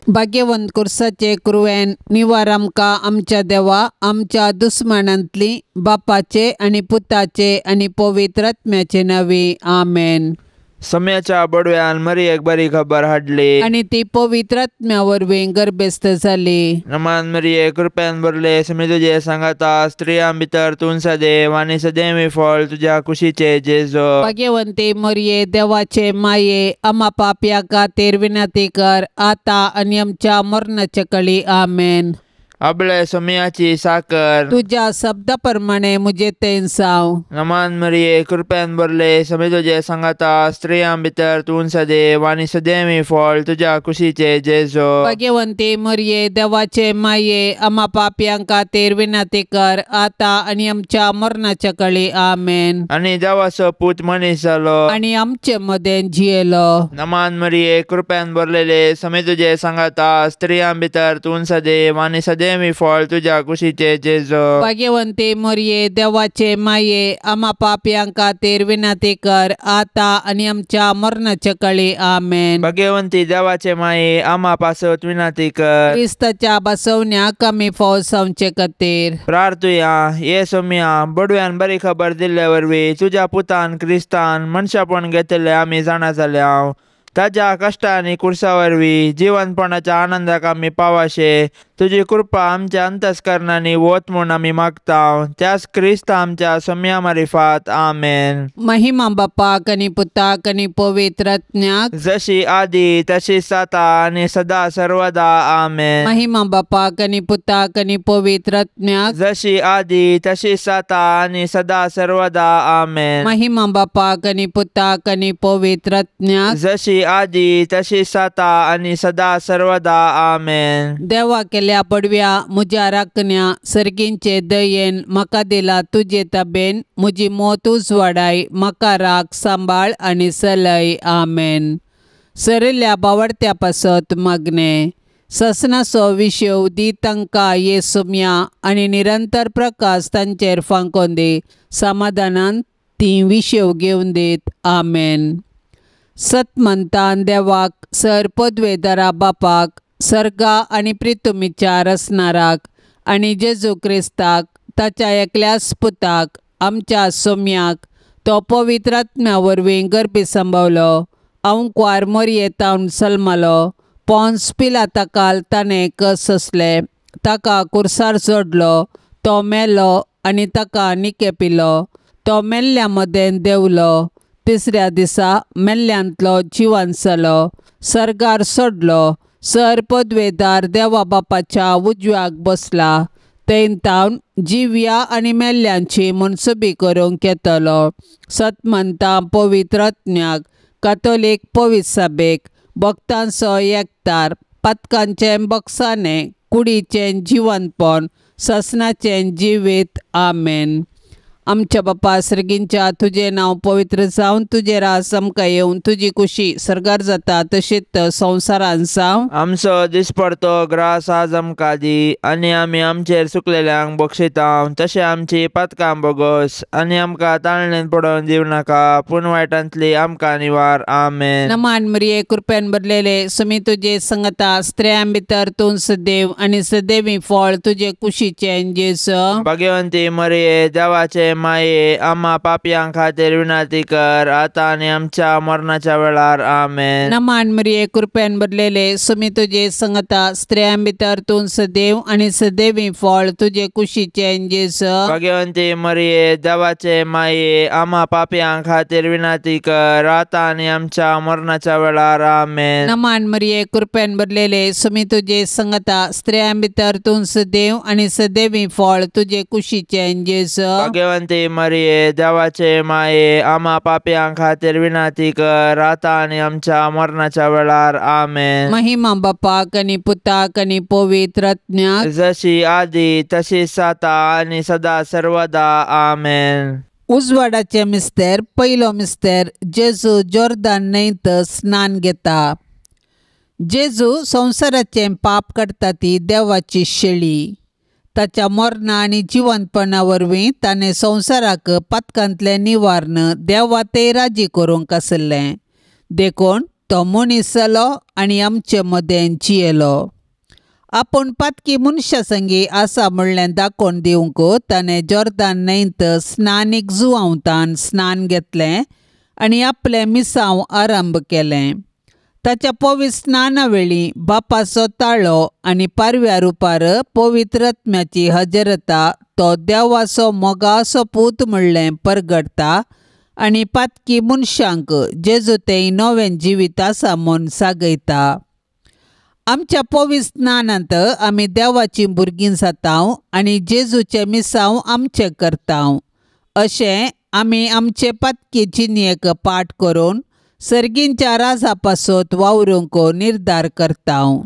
भाग्यवंत कुर्साचे कुरवेन निवार आमकां आमच्या देवा आमच्या दुस्मानांतली बापाचे आनी पुताचे आनी पवित्र आत्म्याचे नांवी आमेन. सम्याच्या बडव्यान मरियेक बरी खबर हाडली आनी ती पवित्र आत्म्या वरवीं गर्भस्थ जाली. नमान मरिये कृपेन भरले समी तुजे सांगाता स्त्रियां भितर तूं सदैव आनी सदैवी फळ तुज्या कुशीचे जेजो. भाग्यवंती मरिये देवाचे माये आमा पापया खातीर विनंती कर आतां आनी आमच्या मरणाच्या कळी आमेन. अबळे सोम्याची साकर तुज्या शब्दा प्रमाणे मुझे तेन साव. नमान मरिये कृपेन भरले समी तुजे सांगाता स्त्रियां भितर तूं सदैव आनी सदैवी फळ तुज्या कुशीचे जेजो. भाग्यवंती मरिये देवाचे माये आमा पापयां खातीर विनंती कर आतां आनी आमच्या मरणाच्या कळी आमेन. आनी देवाचो पूत मनीस जालो आनी आमचे मदें जियेलो. नमान मरिये कृपेन भरलेले समी तुजे सांगाता स्त्रियां भितर तूं सदैव आनी सदैव फळ तुज्या कुशीचे जेजो. भाग्यवंती मरिये देवाचे माये आमा पापयां खातीर विनंती कर आतां आनी आमच्या मरणाच्या कळी आमेन. भाग्यवंती देवाचे माये आमा पासत विनंती कर. क्रिस्ताच्या बसवण्याक आमी फौज जावचे खातीर प्रार्थुया. ये सोम्या बडव्यान बरी खबर दिल्ले वरवीं तुज्या पुतान क्रिस्तान मनशापण घेतिल्ले आमी जाणा जाल्या. ताज्या कश्टांनी कुर्सा वरवीं जिवनपणाच्या आनंदाक आमी पावाशे तुजी कृपा आमच्या अंतस्करणांनी वत म्हूण आमी मागता. त्याच क्रिस्त आमच्या सोम्या मारिफात आमेन. महिमा बापाक आनी पुताक आनी पवित्र आत्म्याक जशी आदी तशी जाता आनी सदा सर्वदा आमेन. महिमा बापाक आनी पुताक आनी पवित्र आत्म्याक जशी आदी तशी जाता आनी सदा सर्वदा आमेन. महिमा बापाक आनी पुताक आनी पवित्र आत्म्याक जशी आदी तशी जाता आनी सदा सर्वदा आमेन. देवा केल्या पडव्या म्हज्या राखण्या सर्गींचे दयेन म्हाका दिला तुजे ताबेन म्हजी मोत उजवाडाय म्हाका राख सांबाळ आनी सलय आमेन. सरिल्ल्या बावडत्या पासत मागणें ससनाचो विशेव दी तांकां ये सुम्या आनी निरंतर प्रकाश तांचेर फांकोन दी समाधानान ती विशेव घेवन दीत आमेन. सतमंतान देवाक सर पदवेदारा बापाक सर्गा आनी प्रितुमीच्या रसनाराक आनी जेजू क्रिस्ताक ताच्या एकल्याच पुताक आमच्या सोम्याक तो पवित्र आत्म्या वरवीं गर्भी संभवलो अंकवार मोरयेतावन सल्मालो पोन्स पिलाताकाल ताणें कस सोंसले ताका कुर्सार जोडलो तो मेलो आनी ताका निके पिलो तो मेल्ल्या मदें देंवलो तिसऱ्या दिसा मेल्ल्यांतलो जिवन जालो सर्गार सोडलो सर पदवेदार देवा बापाच्या उजव्याक बसला थंय जिव्या आनी मेल्ल्यांची मनसुबी करूंक येतलो. सतमंता पवित्र आत्म्याक कातोलीक पवित्र सभेक भक्तांचो एकतार पातकांचें बक्षाणें कुडीचें जिवनपण ससनाचें जिवीत आमेन. आमच्या बापा सर्गींच्या तुजें नांव पवित्र जावन तुजें राज आमकां येवन तुजी कुशी सर्गार जाता तशीच संवसारान जावं. आमचो दिसपडतो ग्रास आज आमकां दी आनी आमी आमचेर चुकलेल्यांक बक्षिता तशें आमची पातकां बोगस आनी आमकां ताळणेन पडोवन दिवं नाका पूण वायटांतली आमकां निवार आमेन. नमान मरिये कृपेन भरलेले सुमी तुजे संगता स्त्रियां भितर तूं सदैव आनी सदैवी फळ तुजे कुशीचें जेजू. भाग्यवंती मरिये देवाचे माये आम्हा पापयां खातीर विनंती कर आतां आनी आमच्या मरणाच्या वेळार आमेन. नमान मरिये कृपेन भरलेले सुमी तुजे संगता स्त्रियां भितर तूं सदैव आनी सदैवी फळ तुजे कुशीचें जेजू. भाग्यवंती मरिये देवाचे माये आम्हा पापयां खातीर विनंती कर आतां आनी आमच्या मरणाच्या वेळार आमेन. नमान मरिये कृपेन भरलेले सुमी तुजे संगता स्त्रियां भितर तूं सदैव आनी सदैवी फळ तुजे कुशीचें जेजू. भाग्यवंती मरिये देवाचे माये आम्हा पापयां खातीर विनंती कर आतां आनी आमच्या मरणाच्या वेळार आमेन. महिमा बापाक आनी पुताक आनी पवित्र आत्म्याक जशी आदी तशी जाता आनी सदा सर्वदा आमेन. उजवाडाचे मिस्तेर पयलो मिस्तेर जेजू जोर्दान न्हंयत स्नान घेता. जेजू संवसाराचें पाप काडटा ती देवाची शेळी. ताच्या मरणा आनी जिवंतपणा वरवीं ताणें संवसाराक पातकांतलें निवारण देवा ते राजी करूंक आशिल्लें देखून तो मनीस जालो आनी आमचे मदें जियेलो. आपूण पातकी मनशा संगी आसा म्हणलें दाखोवन दिवंक ताणें जॉर्दान न्हंयत स्नानीक जुवांवतान स्नान घेतलें आनी आपलें मिसांव आरंभ केलें. ताच्या पवित्र स्नाना वेळी बापाचो ताळो आनी पारव्या रुपार पवित्र आत्म्याची हजरता तो देवाचो मोगाचो पूत म्हणलें परगटता आनी पातकी मनशांक जेजू तें नवें जिवीत आसा म्हूण सागयता. आमच्या पवित्र स्नानांत आमी देवाचीं भुरगीं जातांव आनी जेजूचें मिसांव आमचें करतांव. अशें आमी आमचे पातकी जिणेक पाठ करून सर्गींच्या राजा पासत वावरूंक निर्धार करतांव.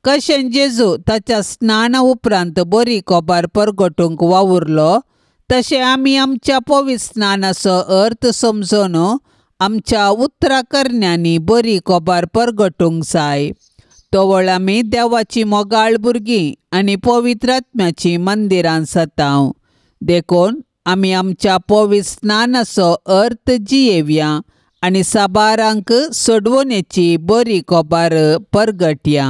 कशें जेजू ताच्या स्नाना उपरांत बरी खबर परगटूंक वावुरलो तशें आमी आमच्या पवित्र स्नानाचो अर्थ समजून आमच्या उतरा करण्यांनी बरी खबर परगटूंक जाय. तवळ आमी देवाची मोगाळ भुरगीं आनी पवित्र आत्म्याचीं मंदिरां जातांव. देखून आमी आमच्या पवित्र स्नानाचो अर्थ जियेवया आनी साबारांक सोडवणेची बरी खबर परगटया.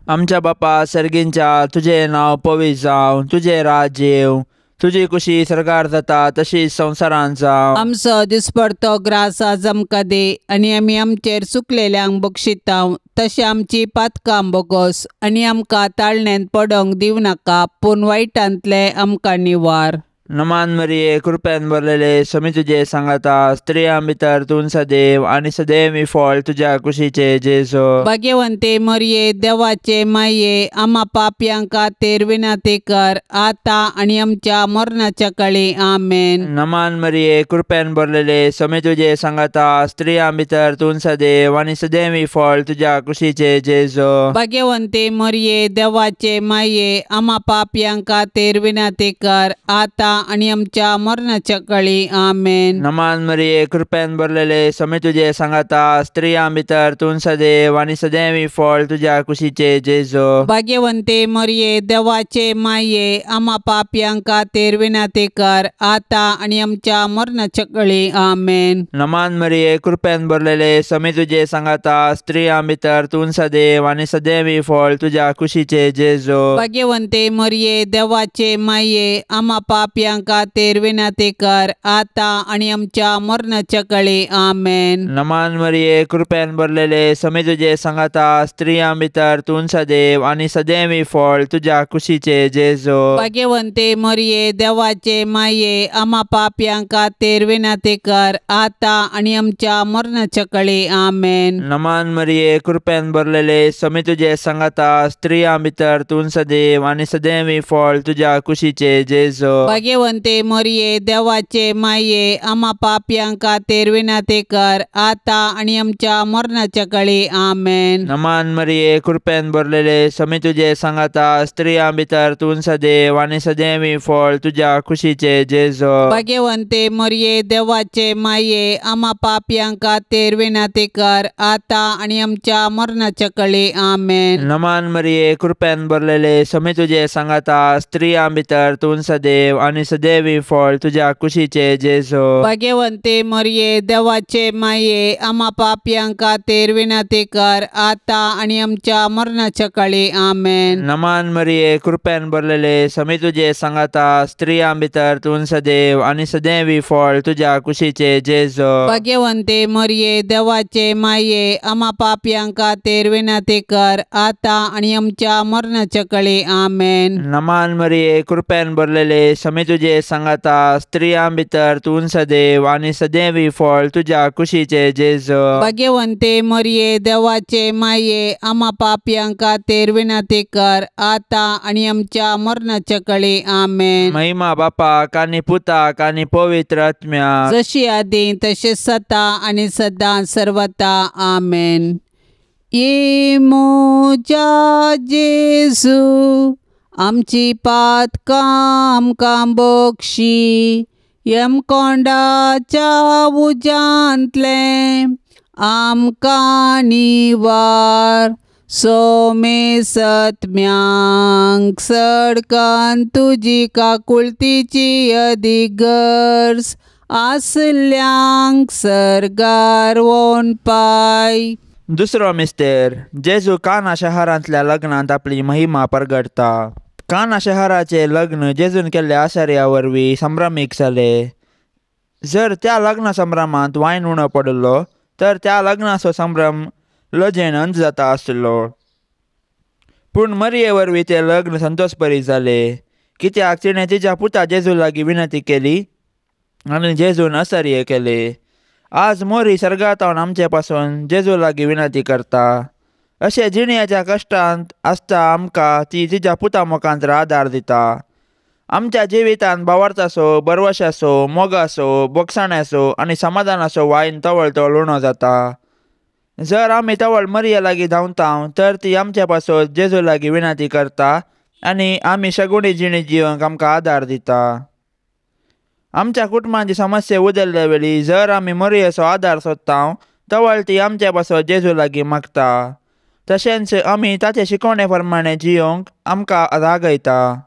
आमच्या बापा सर्गींच्या, तुजें नांव पवित्र जावं, तुजें राज्य येवं, तुजी कुशी सरकार जाता तशीच संवसारांत जावं. आमचो दिसपडतो ग्रास आज आमकां दी आनी आमी आमचेर चुकलेल्यांक बक्षितांव तशें आमची पातकां बोगोस आनी आमकां ताळण्यांत पडोंक दिवं नाका पूण वायटांतलें आमकां निवार. नमान मरिये, कृपेन भरलेले, समी तुजे सांगाता, स्त्रियां भितर तूं सदैव आनी सदैव ही फळ तुज्या कुशीचे जेजू. भाग्यवंते मरिये, देवाचे माये, आमा पापयां खातीर विनंती कर आतां आनी आमच्या मरणाच्या काळी. आमेन. नमान मरिये, कृपेन भरलेले, समी तुजे सांगाता, स्त्रियां भितर तूं सदैव आनी सदैव ही फळ तुज्या कुशीचे जेजू. भाग्यवंते मरिये, देवाचे माये, आमा पापयां खातीर विनंती कर आतां आनी आमच्या मरणाच्या काळी. आमेन. नमान मरिये, कृपेन भरलेले, समी तुजे सांगाता, स्त्रियां भितर तूं सदैव आनी सदैव ही फळ तुज्या कुशीचे जेजू. भाग्यवंते मरिये, देवाचे माये, आमा पापयां खातीर विनंती कर आतां आनी आमच्या मरणाच्या काळी. आमेन. नमान मरिये, कृपेन भरलेले, समी तुजे सांगाता, स्त्रियां भितर तूं सदैव आनी सदैव ही फळ तुज्या कुशीचे जेजू. भाग्यवंते मरिये, देवाचे माये, आमा पापयां खातीर विनंती कर आतां आनी आमच्या मरणाच्या काळी. आमेन. नमान मरिये, कृपेन भरलेले, समी तुजे सांगाता, स्त्रियां भितर तूं सदैव आनी सदैव ही फळ तुज्या कुशीचे जेजू. भाग्यवंते मरिये, देवाचे माये, आमा पापयां खातीर विनंती कर आतां आनी आमच्या मरणाच्या काळी. आमेन. नमान मरिये, कृपेन भरलेले, समी तुजे सांगाता, स्त्रियां भितर तूं सदैव आनी सदैव ही फळ तुज्या कुशीचे जेजू. भाग्यवंते मरिये, देवाचे माये, आमा पापयां खातीर विनंती कर आतां आनी आमच्या मरणाच्या काळी. आमेन. नमान मरिये, कृपेन भरलेले, समी तुजे सांगाता, स्त्रियां भितर तूं सदैव आनी सदैव ही फळ तुज्या कुशीचे जेजू. भाग्यवंते मरिये, देवाचे माये, आमा पापयां खातीर विनंती कर आतां आनी आमच्या मरणाच्या काळी. आमेन. नमान मरिये, कृपेन भरलेले, समी तुजे सांगाता, स्त्रियां भितर तूं सदैव आनी सदैव ही फळ तुज्या कुशीचे जेजू. भाग्यवंते मरिये, देवाचे माये, आमा पापयां खातीर विनंती कर आतां आनी आमच्या मरणाच्या काळी. आमेन. नमान मरिये, कृपेन भरलेले, समी तुजे सांगाता, स्त्रियां भितर तूं सदैव आनी सदैव ही फळ तुज्या कुशीचे जेजू. भाग्यवंते मरिये, देवाचे माये, आमा पापयां खातीर विनंती कर आतां आनी आमच्या मरणाच्या काळी. आमेन. नमान मरिये, कृपेन भरलेले, समी तुजे सांगाता, स्त्रियां भितर तूं सदैव आनी सदैव ही फळ तुज्या कुशीचे जेजू. भाग्यवंते मरिये, देवाचे माये, आमा पापयां खातीर विनंती कर आतां आनी आमच्या मरणाच्या काळी. आमेन. महिमा बापाक आनी पुताक आनी पवित्र आत्म्याक, जशी आदी तशें सता आनी सदां सर्वता. आमेन. ये म्हज्या जेजू, आमची पातकां आमकां बक्षी, यमकोंडाच्या उज्यांतलें आमकां निवार, सोमे सत्म्यांक सडकान तुजी काकुळतीची अदीक गरज आसल्यांक सर्गार वोन पाय. दुसरो मिस्तेर जेजू काना शहरांतल्या लग्नांत आपली महिमा परगटता. काना शहराचे लग्न जेजून केल्ल्या आश्चर्या वरवीं संभ्रमीक जाले. जर त्या लग्न संभ्रमांत वायन उणो पडिल्लो तर त्या लग्नाचो संभ्रम लजेन अंत जाता आसलो. पूण मरिये वरवीं तें लग्न संतोषपरी जालें, कित्याक तिणें तिच्या पुता जेजू लागीं विनंती केली आनी जेजून आश्चर्य केलें. आज मोरी सर्गांत आमचे पासून जेजू लागीं विनंती करता. अशें जिणेच्या कश्टांत आसता आमकां ती तिच्या पुता मुखांत आदार दिता. आमच्या जिवितांत भावार्थाचो, बरवशाचो, मोगाचो, बोगसाण्याचो आनी समाधानाचो वायन तवळ तवळ उणो जाता. जर आमी तवळ मरिये लागीं धांवता तर ती आमचे पासून जेजू लागीं विनंती करता आनी आमी शगुणी जिणी जिवंक आमकां आदार दिता. आमच्या कुटुंबाची समस्या उदरल्या वेळी जर आमी मरियेचो आदार सोदता तवळ ती आमचे पासून जेजू लागीं मागता. तशेंच आमी ताचे शिकवणे प्रमाणे जिवंक आमकां रागयता.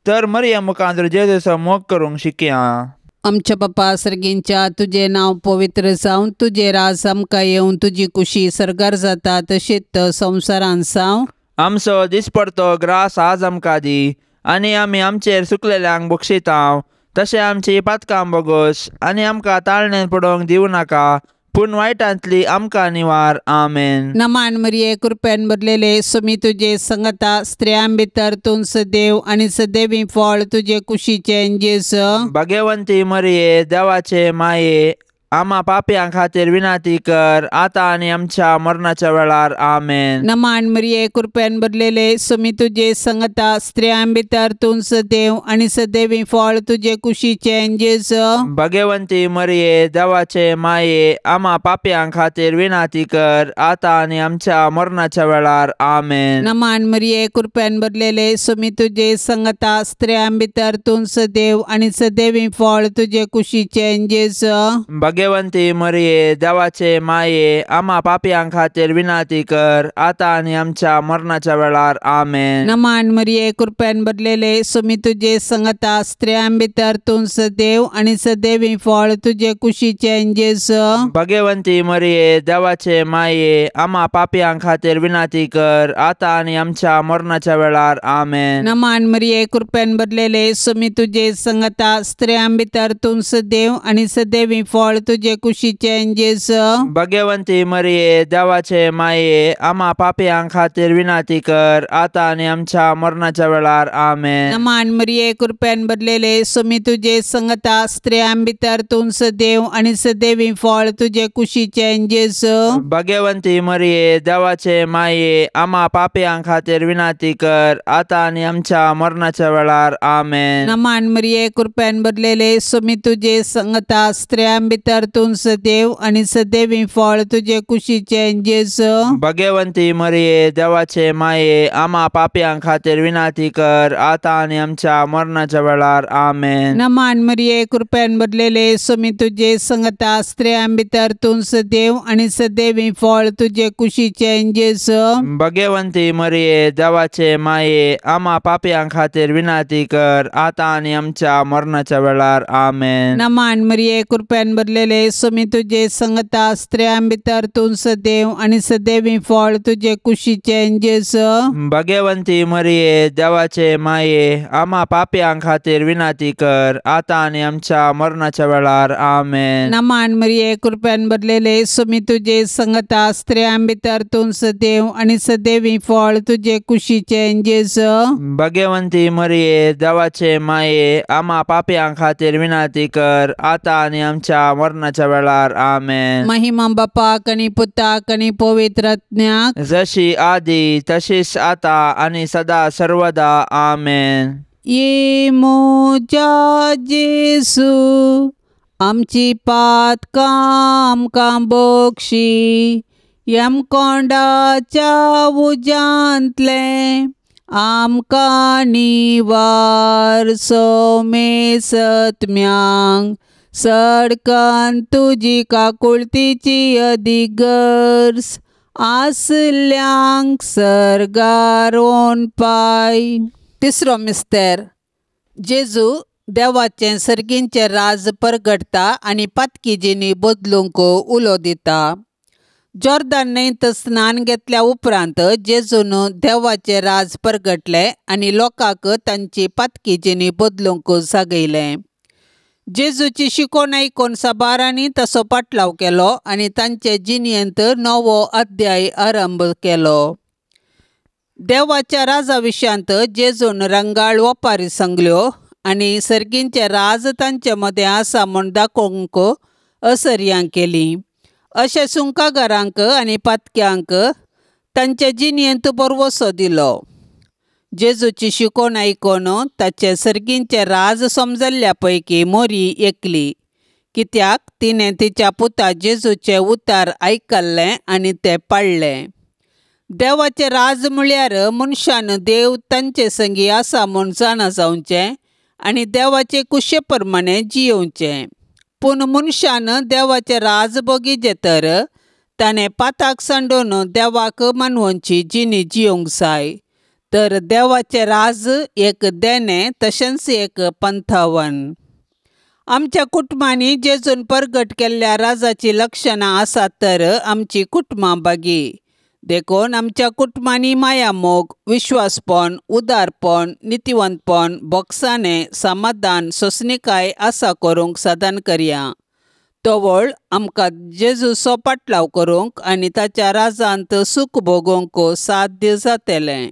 तर मरिये मुखार जेजूचो मोग करूंक शिकया. आमच्या बापा सर्गींच्या तुजें नांव पवित्र जावं, तुजें राज आमकां येवं, तुजी कुशी सर्गार जाता तशीच संवसारांत जावं. आमचो दिसपडतो ग्रास आज आमकां दी आनी आमी आमचेर सुकलेल्यांक बक्षितांव तशें आमची पातकां बोगोस आनी आमकां ताळणेन पडोवंक दिवं नाका, पूण वायटांतली आमकां निवार. आमेन. नमान मरिये, कृपेन भरलेले, सुमी तुजे संगता, स्त्रियां भितर तूं सदैव आनी सदैवी फळ तुजे कुशीचें जेजू. भाग्यवंती मरिये, देवाचे माये, आमा पापयां खातीर विनंती कर आतां आनी आमच्या मरणाच्या वेळार. आमेन. नमान मरिये, कृपेन भरलेले, सुमी तुजे संगता, स्त्रियां भितर तूं सदैव आनी सदैवी फळ तुजे कुशीचें जेजू. भाग्यवंती मरिये, देवाचे माये, आमा पापयां खातीर विनंती कर आतां आनी आमच्या मरणाच्या वेळार. आमेन. नमान मरिये, कृपेन भरलेले, सुमी तुजे संगता, स्त्रियां भितर तूं सदैव आनी सदैवी फळ तुजे कुशीचें जेजू. भाग्यवंती मरिये, देवाचे माये, आमा पापयां खातीर विनंती कर आतां आनी आमच्या मरणाच्या वेळार. आमेन. नमान मरिये, कृपेन भरलेले, सुमी तुजे संगता, स्त्रियां भितर तूं सदैव आनी सदैवी फळ तुजे कुशीचें जेजू. भाग्यवंती मरिये, देवाचे माये, आमा पापयां खातीर विनंती कर आतां आनी आमच्या मरणाच्या वेळार. आमेन. नमान मरिये, कृपेन भरलेले, सुमी तुजे संगता, स्त्रियां भितर तूं सदैव आनी सदैवी फळ तुजे कुशीचें जेजू. भाग्यवंती मरिये, देवाचे माये, आमा पापयां खातीर विनंती कर आतां आनी आमच्या मरणाच्या वेळार. आमेन. नमान मरिये, कृपेन भरलेले, सुमी तुजे संगता, स्त्रियां भितर तूं सदैव आनी सदैवी फळ तुजे कुशीचें जेजू. भाग्यवंती मरिये, देवाचे माये, आमा पापयां खातीर विनंती कर आतां आनी आमच्या मरणाच्या वेळार. आमेन. नमान मरिये, कृपेन भरलेले, सुमी तुजे संगता, स्त्रियां भितर तूं सदैव आनी सदैवी फळ तुजे कुशीचें जेजू. भाग्यवंती मरिये, देवाचे माये, आमा पापयां खातीर विनंती कर आतां आनी आमच्या मरणाच्या वेळार. आमेन. नमान मरिये, कृपेन भरलेले, सुमी तुजे संगता, स्त्रियां भितर तूं सदैव आनी सदैवी फळ तुजे कुशीचें जेजू. भाग्यवंती मरिये, देवाचे माये, आमा पापयां खातीर विनंती कर आतां आनी आमच्या मरणाच्या वेळार. आमेन. नमान मरिये, कृपेन भरलेले, सुमी तुजे संगता, स्त्रियां भितर तूं सदैव आनी सदैवी फळ तुजे कुशीचें जेजू. भाग्यवंती मरिये, देवाचे माये, आमा पापयां खातीर विनंती कर आतां आनी आमच्या मरणाच्या वेळार. आमेन. नमान मरिये, कृपेन भरलेले, सुमी तुजे संगता, स्त्रियां भितर तूं सदैव आनी सदैवी फळ तुजे कुशीचें जेजू. भाग्यवंती मरिये, देवाचे माये, आमा पापयां खातीर विनंती कर आतां आनी आमच्या मरणाच्या वेळार. आमेन. महिमा बापाक आनी पुताक आनी पवित्र आत्म्याक, जशी आदी तशीच आता आनी सदा सर्वदा. आमेन. ये म्हज्या जेजू, आमची पातकां आमकां बक्षी, यमकोंडाच्या उज्यांतलें आमकां निवार. सोमेसत्म्यांक सडकन तुजी काकुळतीची अदीक गरज आसल्यांक सर्गार ओन पाय. तिसरो मिस्तेर जेजू देवाचें सर्गींचें राज परगटता आनी पातकी जिणी बदलूंक उलो दिता. जॉर्दान न्हंयत स्नान घेतल्या उपरांत जेजून देवाचें राज परगटलें आनी लोकांक तांची पातकी जिणी बदलूंक जागयलें. जेजूची शिकवण आयकून साबारांनी ताचो पाटलाव केलो आनी तांचे जिणेंत नवो अध्याय आरंभ केलो. देवाच्या राजा विशयांत जेजून रंगाळ ओपारी सांगल्यो आनी सर्गींचें राज तांचे मदें आसा म्हूण दाखोवंक असर्यां केली. अशें सुंकागारांक आनी पातक्यांक तांचे जिणेंत बरवसो दिलो. जेजूची शिकवण आयकून ताचें सर्गींचें राज समजल्ल्या पैकी मोरी एकली, कित्याक तिणें तिच्या पुता जेजूचें उतार आयकल्लें आनी तें पाळ्ळें. देवाचें राज म्हळ्यार मनशान देव तांचे संगी आसा म्हूण जाणा जावचें आनी देवाचे कुशे प्रमाणें जियोवचें. पूण मनशान देवाचें राज बगीचें तर ताणें पाताक सांडून देवाक मानवची जिणी जियोवंक जाय. तर देवाचें राज एक देणें तशेंच एक पंथावन. आमच्या कुटुंबांनी जेजून परगट केल्ल्या राजाचीं लक्षणां आसात तर आमची कुटुंबां बागी. देखून आमच्या कुटुंबांनी मायामोग, विश्वासपण, उदारपण, नितिवंतपण, बोगसाणें, समाधान, सोंसणीकाय आसा करूंक साधन करया. तवळ आमकां जेजूचो पाटलाव करूंक आनी ताच्या राजांत सूख भोगूंक साध्य जातलें.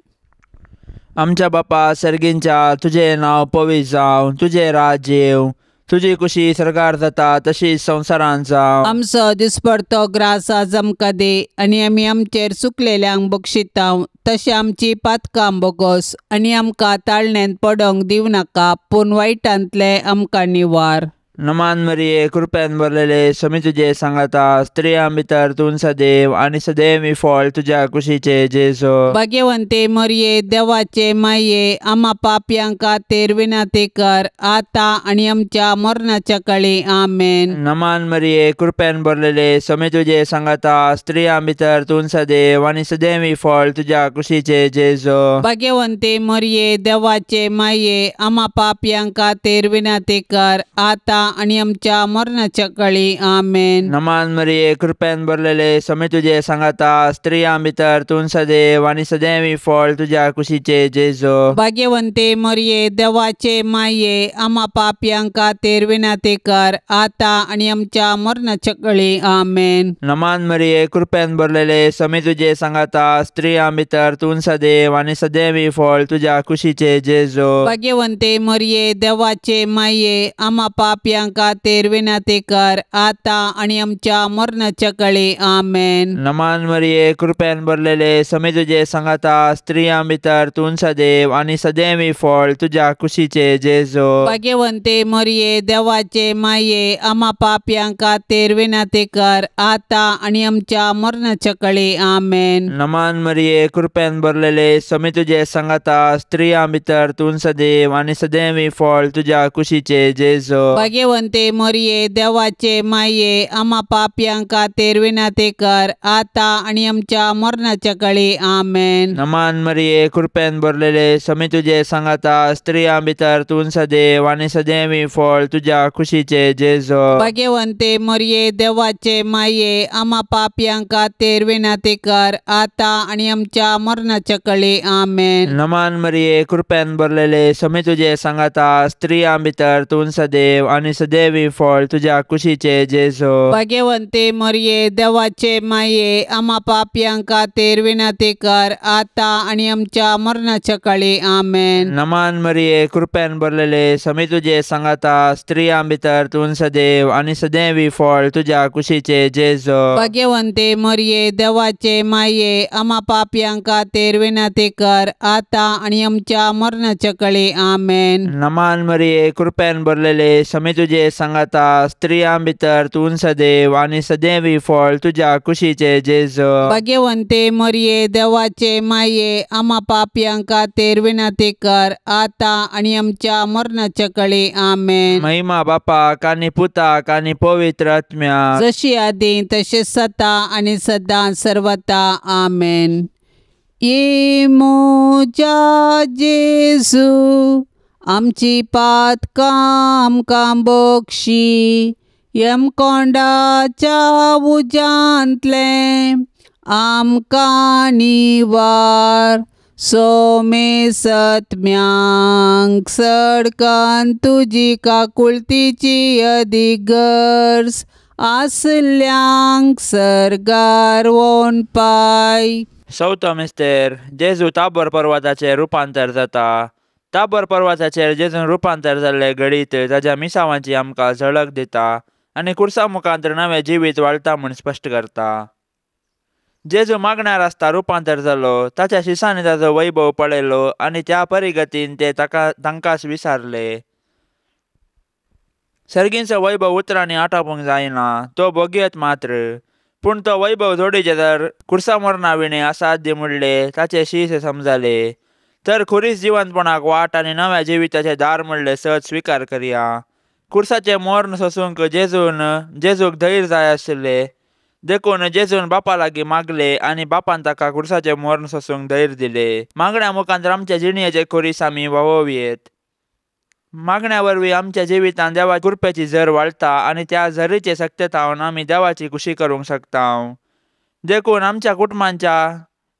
आमच्या बापा सर्गींच्या, तुजें नांव पवित्र जावं, तुजें राज्य येवं, तुजी कुशी सरकार जाता तशी संवसारांत जावं. आमचो दिसपडतो ग्रास आज आमकां दी आनी आमी आमचेर चुकलेल्यांक बक्षितांव तशें आमची पातकां बोगोस आनी आमकां ताळण्यांत पडोंक दिवं नाका, पूण वायटांतलें आमकां निवार. नमान मरिये, कृपेन भरलेले, समी तुजे सांगाता, स्त्रियां भितर तूं सदैव आनी सदैव फळ तुज्या कुशीचे जेजू. भाग्यवंते मरिये, देवाचे माये, आमा पापयां खातीर विनंती कर आतां आनी आमच्या मरणाच्या काळी. आमेन. नमान मरिये, कृपेन भरलेले, समी तुजे सांगाता, स्त्रियां भितर तूं सदैव आनी सदैव फळ तुज्या कुशीचे जेजू. भाग्यवंते मरिये, देवाचे माये, आमा पापयां खातीर विनंती कर आतां आनी आमच्या मरणाच्या काळी. आमेन. नमान मरिये, कृपेन भरलेले, समी तुजे सांगाता, स्त्रियां भितर तूं सदैव आनी सदैव फळ तुज्या कुशीचे जेजू. भाग्यवंते मरिये, देवाचे माये, आमा पापयां खातीर विनंती कर आतां आनी आमच्या मरणाच्या काळी. आमेन. नमान मरिये, कृपेन भरलेले, समी तुजे सांगाता, स्त्रियां भितर तूं सदैव आनी सदैव फळ तुज्या कुशीचे जेजू. भाग्यवंते मरिये, देवाचे माये, आमा पापयां खातीर विनंती कर आतां आनी आमच्या मरणाच्या काळी. आमेन. नमान मरिये, कृपेन भरलेले, समी तुजे सांगाता, स्त्रियां भितर तूं सदैव आनी सदैव फळ तुज्या कुशीचे जेजू. भाग्यवंते मरिये, देवाचे माये, आमा पापयां खातीर विनंती कर आतां आनी आमच्या मरणाच्या काळी. आमेन. नमान मरिये, कृपेन भरलेले, समी तुजे सांगाता, स्त्रियां भितर तूं सदैव आनी सदैव फळ तुज्या कुशीचे जेजू. भाग्यवंते मरिये, देवाचे माये, आमा पापयां खातीर विनंती कर आतां आनी आमच्या मरणाच्या काळी. आमेन. नमान मरिये, कृपेन भरलेले, समी तुजे सांगाता, स्त्रियां भितर तूं सदैव आनी सदैव फळ तुज्या कुशीचे जेजू. भाग्यवंते मरिये, देवाचे माये, आमा पापयां खातीर विनंती कर आतां आनी आमच्या मरणाच्या काळी. आमेन. नमान मरिये, कृपेन भरलेले, समी तुजे सांगाता, स्त्रियां भितर तूं सदैव आनी सदैव फळ तुज्या कुशीचे जेजू. भाग्यवंते मरिये, देवाचे माये, आमा पापयां खातीर विनंती कर आतां आनी आमच्या मरणाच्या काळी. आमेन. नमान मरिये, कृपेन भरलेले, समी तुजे सांगाता, स्त्रियां भितर तूं सदैव आनी सदैव फळ तुज्या कुशीचे जेजू. भाग्यवंते मरिये, देवाचे माये, आमा पापयां खातीर विनंती कर आतां आनी आमच्या मरणाच्या काळी. आमेन. नमान मरिये, कृपेन भरलेले, समी तुजे सांगाता, स्त्रियां भितर तूं सदैव आनी सदैव फळ तुज्या कुशीचे जेजू. भाग्यवंते मरिये, देवाचे माये, आमा पापयां खातीर विनंती कर आतां आनी आमच्या मरणाच्या काळी. आमेन. महिमा बापाक आनी पुताक आनी पवित्र आत्म्याक, जशी आदी तशें सता आनी सदां सर्वता. आमेन. ये मोजा जेजू आमची पातकां आमकां बक्षी यमकोंडाच्या उज्यांतलें आमकां निवार सोमेसत्म्यांक सडकन तुजी काकुळतीची अदीक गरज आसल्यांक सर्गार वोन पाय. चवथो मिस्तेर जेजू ताबोर पर्वताचेर रुपांतर जाता. ताबोर पर्वताचेर जेजून रुपांतर जाल्ले घडीत ताज्या मिसावांची आमकां झळक दिता आनी कुर्सा मुखांत नवें जिवीत वाळटा म्हूण स्पश्ट करता. जेजू मागण्यार आसता रुपांतर जालो, ताच्या शिसांनी ताजो वैभव पळयलो आनी त्या परिगतीन ते ताका तांकांच विसारले. सर्गींचो वैभव उतरांनी आटापूंक जायना, तो भोगयत मात्र, पूण तो वैभव जोडीचे तर कुर्सा मरणा विणे असाध्य म्हणले ताचे शीस समजाले. तर खुरीस जिवंतपणाक वाट आनी नव्या जिविताचे दार म्हणले सत स्विकार करया. कुर्साचे मर्ण सोसूंक जेजूक धैर्य जाय आशिल्ले, देखून जेजून बापा लागीं मागले आनी बापान ताका कुर्साचे मर्ण सोसूंक धैर्य दिले. मागण्या मुखांत आमच्या जिणेचे खुरीस आमी व्हांवोवयेत. मागण्या वरवीं आमच्या जिवितांत देवा कृपेची झर वाळटा आनी त्या झरीचे शक्यतावन आमी देवाची खुशी करूंक शकता. देखून आमच्या कुटुंबांच्या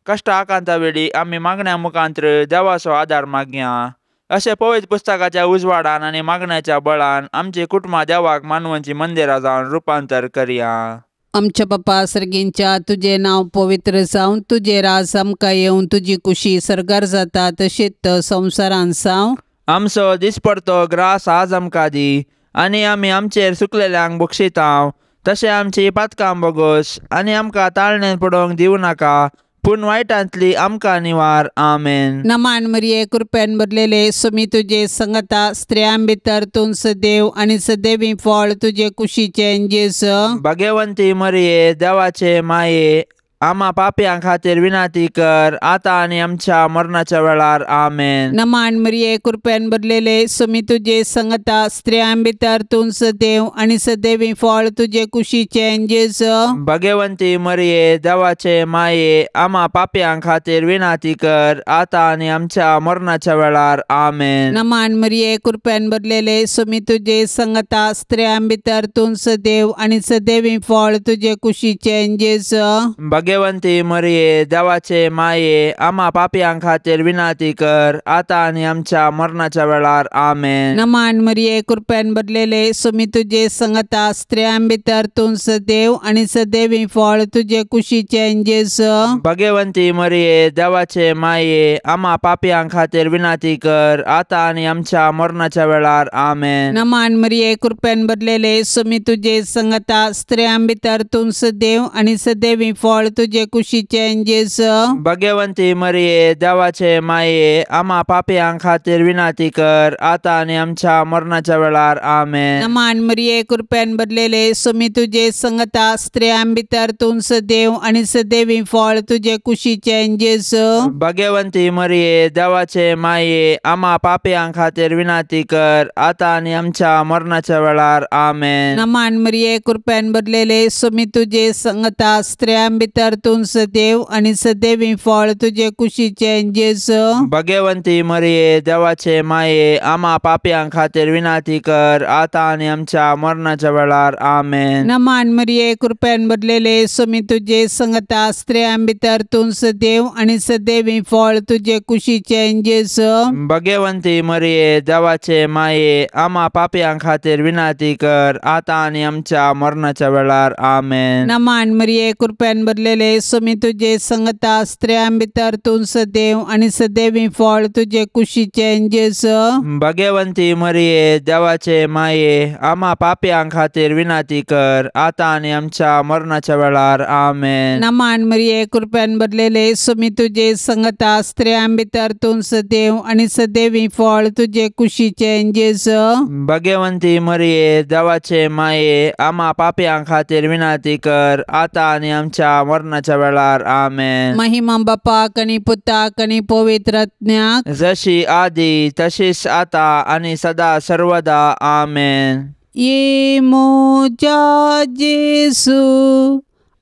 कश्ट आकांता वेळी आमी मागण्या मुखांत देवाचो आदार मागया. अशें पवित्र पुस्तकाच्या उजवाडान आनी मागण्याच्या बळान आमची कुटुंबां देवाक मानवंची मंदिरां जावन रुपांतर करया. आमच्या बापा सर्गींच्या तुजें नांव पवित्र जावं, तुजें राज आमकां येवन, तुजी कुशी सर्गार जाता तशीच संवसारान जावं. आमचो दिसपडतो ग्रास आज आमकां दी आनी आमी आमचेर सुकलेल्यांक बक्षितांव तशें आमची पातकां बोगोस आनी आमकां ताळणेन पडोवंक दिवं नाका, पूण वायटांतली आमकां निवार. आमेन. नमान मरिये कृपेन भरलेले सुमी तुजे संगता, स्त्रियां भितर तूं सदैव आनी सदैवी फळ तुजे कुशीचें जेजू. भाग्यवंती मरिये देवाचे माये, आमा पापयां खातीर विनंती कर आतां आनी आमच्या मरणाच्या वेळार. आमेन. नमान मरिये कृपेन भरलेले सुमी तुजे संगता, स्त्रियां भितर तूं सदैव आनी सदैवी फळ तुजे कुशीचें जेजू. भाग्यवंती मरिये देवाचे माये, आमा पापयां खातीर विनंती कर आतां आनी आमच्या मरणाच्या वेळार. आमेन. नमान मरिये कृपेन भरलेले सुमी तुजे संगता, स्त्रियां भितर तूं सदैव आनी सदैवी फळ तुजे कुशीचें जेजू. भाग्यवंती मरिये देवाचे माये, आमा पापयां खातीर विनंती कर आतां आनी आमच्या मरणाच्या वेळार. आमेन. नमान मरिये कृपेन भरलेले सुमी तुजे संगता, स्त्रियां भितर तूं सदैव आनी सदैवी फळ तुजे कुशीचें जेजू. भाग्यवंती मरिये देवाचे माये, आमा पापयां खातीर विनंती कर आतां आनी आमच्या मरणाच्या वेळार. आमेन. नमान मरिये कृपेन भरलेले सुमी तुजे संगता, स्त्रियां भितर तूं सदैव आनी सदैवी फळ तुजे कुशीचें जेजू. भाग्यवंती मरिये देवाचे माये, आमा पापयां खातीर विनंती कर आतां आनी आमच्या मरणाच्या वेळार. आमेन. नमान मरिये कृपेन भरलेले सुमी तुजे संगता, स्त्रियां भितर तूं सदैव आनी सदैवी फळ तुजे कुशीचें जेजू. भाग्यवंती मरिये देवाचे माये, आमा पापयां खातीर विनंती कर आतां आनी आमच्या मरणाच्या वेळार. आमेन. नमान मरिये कृपेन भरलेले सुमी तुजे संगता, स्त्रियां भितर तूं सदैव आनी सदैवी फळ तुजे कुशीचें जेजू. भाग्यवंती मरिये देवाचे माये, आमा पापयां खातीर विनंती कर आतां आनी आमच्या मरणाच्या वेळार. आमेन. नमान मरिये कृपेन भरलेले सुमी तुजे संगता, स्त्रियां भितर तूं सदैव आनी सदैवी फळ तुजे कुशीचें जेजू. भाग्यवंती मरिये देवाचे माये, आमा पापयां खातीर विनंती कर आतां आनी आमच्या मरणाच्या वेळार. आमेन. नमान मरिये कृपेन भरलेले सुमी तुजे संगता, स्त्रियां भितर तूं सदैव आनी सदैवी फळ तुजे कुशीचें जेजू. भाग्यवंती मरिये देवाचे माये, आमा पापयां खातीर विनंती कर आतां आनी आमच्या मरणाच्या वेळार. आमेन. नमान मरिये कृपेन भरलेले सुमी तुजे संगता, स्त्रियां भितर तूं सदैव आनी सदैवी फळ तुजे कुशीचें जेजू. भाग्यवंती मरिये देवाचे माये, आमा पापयां खातीर विनंती कर आतां आनी आमच्या मरणाच्या वेळार. आमेन. महिमा बापाक आनी पुताक आनी पवित्र आत्म्याक, जशी आदी तशीच आतां आनी सदा सर्वदा. आमेन. ये म्हज्या जेजू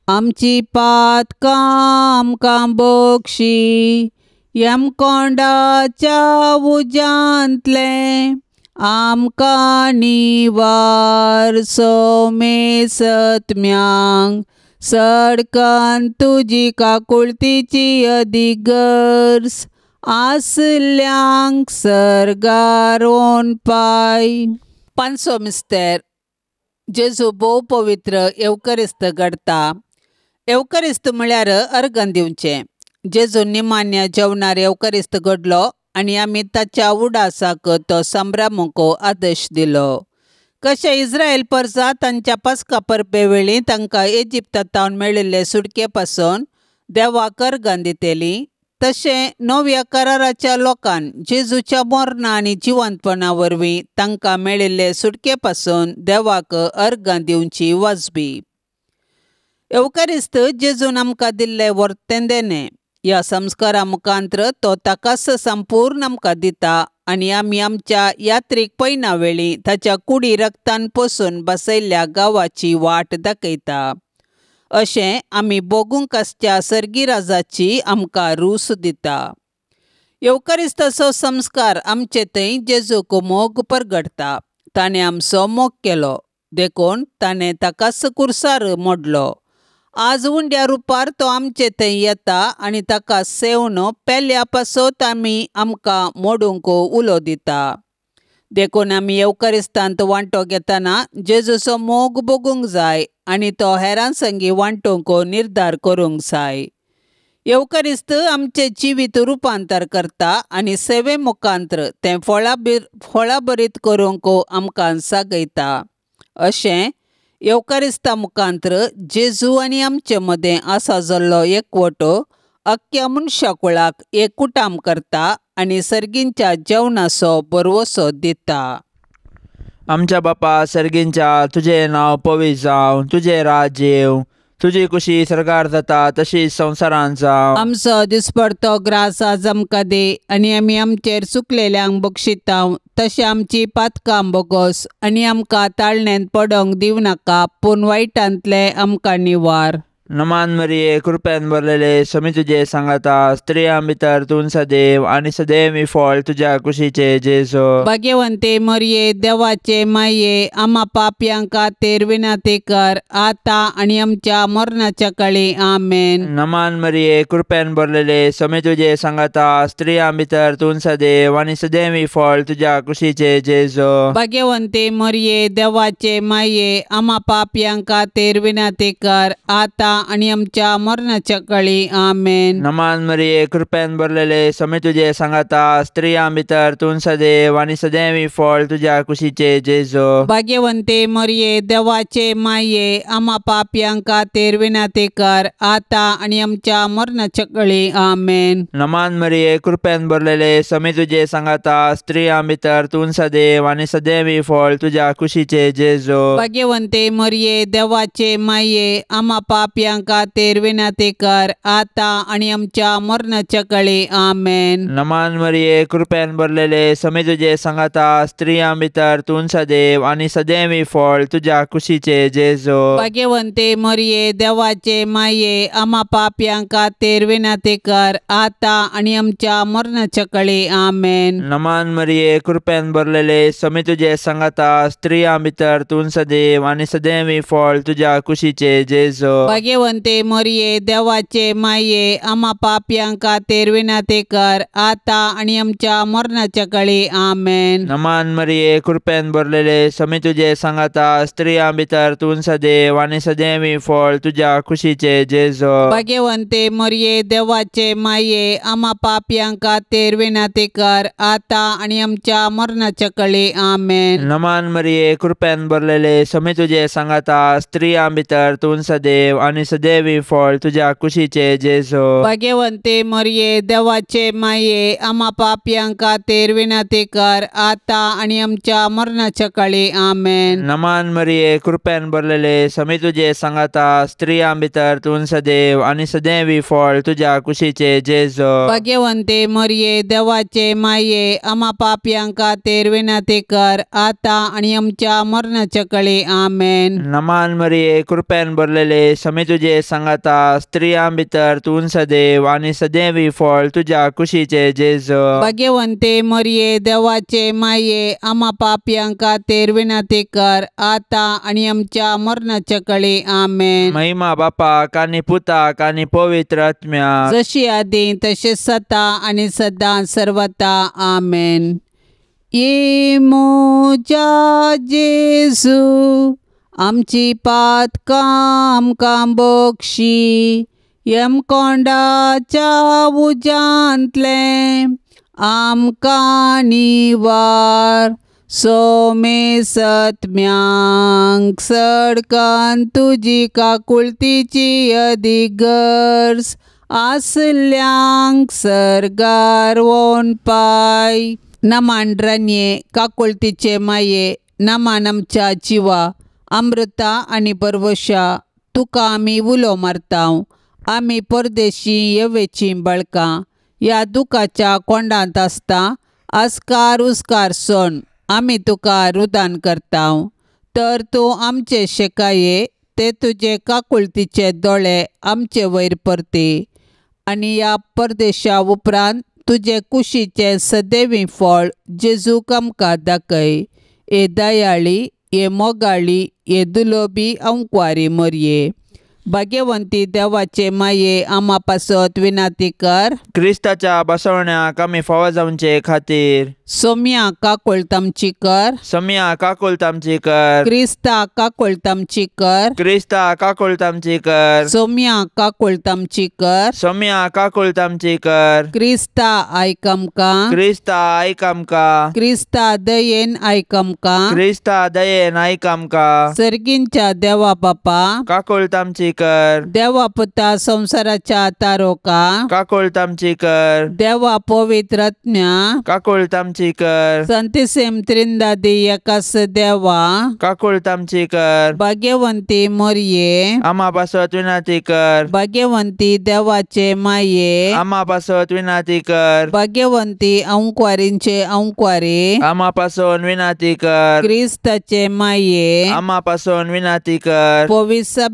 आमची पातकां आमकां बक्षी, यमकोंडाच्या उज्यांतलें आमकां निवार सोमेसत्म्यांक सडकन तुजी काकुळतीची अदीक गरज आसल्यांक सर्गारोन पाय. पांचवो मिस्तेर जेजू भोव पवित्र येवकरिस्त घडता. येवकरिस्त म्हळ्यार अर्गन दिवचें. जेजू निमान्य जेवणार येवकरिस्त घडलो आनी आमी ताच्या उडासाक तो संभ्रमूंक आदेश दिलो. कशें इस्रायल परसा तांच्या पस्का परबे वेळी तांकां इजिप्तांत मेळिल्ले सुटके पासून देवाक अर्गां दितली तशें नव्या कराराच्या लोकान जेजूच्या मरणा आनी जिवंतपणा वरवीं तांकां मेळिल्ले सुटके पासून देवाक अर्गां दिवची वाजबी. येवकरिस्त जेजून आमकां दिल्ले वर्तें देणें. ह्या संस्कारा मुखांत्र तो ताकाच संपूर्ण आमकां दिता आनी आमी आमच्या यात्रीक पयना वेळी ताच्या कुडी रक्तान पोसून बसयल्ल्या गांवाची वाट दाखयता. अशें आमी भोगूंक आसच्या सर्गी राजाची आमकां रूस दिता. येवकरिस्ताचो संस्कार आमचे थंय जेजूक मोग परगडटा. ताणें आमचो मोग केलो देखून ताणें ताकाच कुर्सार मोडलो. आज उंड्या रुपार तो आमचे थंय येता आनी ताका सेवन पेल्या पासत आमी आमकां मोडूंक उलो दिता. देखून आमी येवकरिस्तांत वांटो घेतना जेजूचो मोग भोगूंक जाय आनी तो हेरां संगी वांटूंक निर्धार करूंक जाय. येवकरिस्त आमचें जिवीत रुपांतर करता आनी सेवे मुखांत्र तें फळाभरीत करूंक आमकां सागयता. अशें येवकरिस्ता मुखांत्र जेजू आनी आमचे मदें आसा जाल्लो एकवटो अख्ख्या मनशाकुळाक एकूटाम करता आनी सर्गींच्या जेवणाचो भरवसो दिता. आमच्या बापा सर्गींच्या, तुजें नांव पवित्र जावं, तुजें राज्य येवं, तुजी कुशी सरकार जाता तशीच संवसारांत जावं. आमचो दिसपडतो ग्रास आज आमकां दी आनी आमी आमचेर चुकलेल्यांक बक्षिता तशें आमची पातकां बोगोस आनी आमकां ताळण्यांत पडोंक दिवं नाका पूण वायटांतलें आमकां निवार. नमान मरिये, कृपेन भरलेले, समी तुजे सांगाता, स्त्रियां भितर तूं सदैव आनी सदैव फळ तुज्या कुशीचे जेजू. भाग्यवंते मरिये, देवाचे माये, आमा पापयां खातीर विनंती कर आतां आनी आमच्या मरणाच्या काळी. आमेन. नमान मरिये, कृपेन भरलेले, समी तुजे सांगाता, स्त्रियां भितर तूं सदैव आनी सदैव फळ तुज्या कुशीचे जेजू. भाग्यवंते मरिये, देवाचे माये, आमा पापयां खातीर विनंती कर आतां आनी आमच्या मरणाच्या काळी. आमेन. नमान मरिये, कृपेन भरलेले, समी तुजे सांगाता, स्त्रियां भितर तूं सदैव आनी सदैव फळ तुज्या कुशीचे जेजू. भाग्यवंते मरिये, देवाचे माये, आमा पापयां खातीर विनंती कर आतां आनी आमच्या मरणाच्या काळी. आमेन. नमान मरिये, कृपेन भरलेले, समी तुजे सांगाता, स्त्रियां भितर तूं सदैव आनी सदैव फळ तुज्या कुशीचे जेजू. भाग्यवंते मरिये, देवाचे माये, आमा पापयां खातीर विनंती कर आतां आनी आमच्या मरणाच्या काळी. आमेन. नमान मरिये, कृपेन भरलेले, समी तुजे सांगाता, स्त्रियां भितर तूं सदैव आनी सदैव फळ तुज्या कुशीचे जेजू. भाग्यवंते मरिये, देवाचे माये, आमा पापयां खातीर विनंती कर आतां आनी आमच्या मरणाच्या काळी. आमेन. नमान मरिये, कृपेन भरलेले, समी तुजे सांगाता, स्त्रियां भितर तूं सदैव आनी सदैव फळ तुज्या कुशीचे जेजू. भाग्यवंते मरिये, देवाचे माये, आमा पापयां खातीर विनंती कर आतां आनी आमच्या मरणाच्या काळी. आमेन. नमान मरिये, कृपेन भरलेले, समी तुजे सांगाता, स्त्रियां भितर तूं सदैव आनी सदैव फळ तुज्या कुशीचे जेजू. भाग्यवंते मरिये, देवाचे माये, आमा पापयां खातीर विनंती कर आतां आनी आमच्या मरणाच्या काळी. आमेन. नमान मरिये, कृपेन भरलेले, समी तुजे सांगाता, स्त्रियां भितर तूं सदैव आनी सदैव फळ तुज्या कुशीचे जेजू. भाग्यवंते मरिये, देवाचे माये, आमा पापयां खातीर विनंती कर आतां आनी आमच्या मरणाच्या काळी. आमेन. नमान मरिये, कृपेन भरलेले, समी तुजे सांगाता, स्त्रियां भितर तूं सदैव आनी सदैव फळ तुज्या कुशीचे जेजू. भाग्यवंते मरिये, देवाचे माये, आमा पापयां खातीर विनंती कर आतां आनी आमच्या मरणाच्या काळी. आमेन. नमान मरिये, कृपेन भरलेले, समी तुजे सांगाता स्त्रियां भितर तूं सदैव आनी सदैवी फळ तुज्या कुशीचे जेजू. भाग्यवंते मरिये देवाचे माये आमा पापयां खातीर विनंती कर आतां आनी आमच्या मरणाच्या कळी. आमेन. महिमा बापाक आनी पुताक आनी पवित्र आत्म्याक, जशी आदी तशें सता आनी सदां सर्वता. आमेन. ये म्हज्या जेजू आमची पातकां आमकां बक्षी यमकोंडाच्या उज्यांतलें आमकां निवार सोमे सत्म्यांक सडकान तुजी काकुळतीची अदीक गरज आसल्यांक सर्गार वोन पाय. नमान रानये काकुळतीचे माये नमान आमच्या जिवा अमृता आनी परवशा तुका आमी उलो मारता. आमी परदेशी येवेचीं बळकां ह्या दुखाच्या कोंडांत आसता आस्कार उस्कार सोण आमी तुका रुदान करता. तर तूं आमचे शेकाये ते तुजे काकुळतीचे दोळे आमचे वयर परती आनी ह्या परदेशा उपरांत तुजे कुशीचें सदैवी फळ जेजूक आमकां दाखय. हे दयाळी हे मोगाळी हे दुलोबी अंकवारी मोरये भाग्यवंती देवाचे माये आमा पासत विनंती कर. क्रिस्ताच्या बसवण्याक आमी फावो जावचे खातीर सोम्या काकुळट आमची कर. सोम्या काकुळट आमची कर. क्रिस्ता काकुळट आमची कर. क्रिस्ता काकुळट आमची कर. सोम्या काकुळट आमची कर. सोम्या काकुळट आमची कर. क्रिस्ता आयक आमकां. क्रिस्ता आयक आमकां. क्रिस्ता दयेन आयक आमकां. क्रिस्ता दयेन आयक आमकां. सर्गींच्या देवा बापा काकुळट आमची कर. देवा पुता संवसाराच्या तारोका काकुळट आमची कर. देवा पवित्र आत्म्या काकुळट आमची कर. संतिसेम त्रिंदादी एकास देवा काकुळट आमची कर. भाग्यवंती मोरये आमा पासत विनंती कर. भाग्यवंती देवाचे माये आमा पासत विनंती कर. भाग्यवंती अंकवारींचे अंकवारी आमा पासून विनंती कर. क्रिस्ताचे माये आमा पासून विनंती कर. पवित्र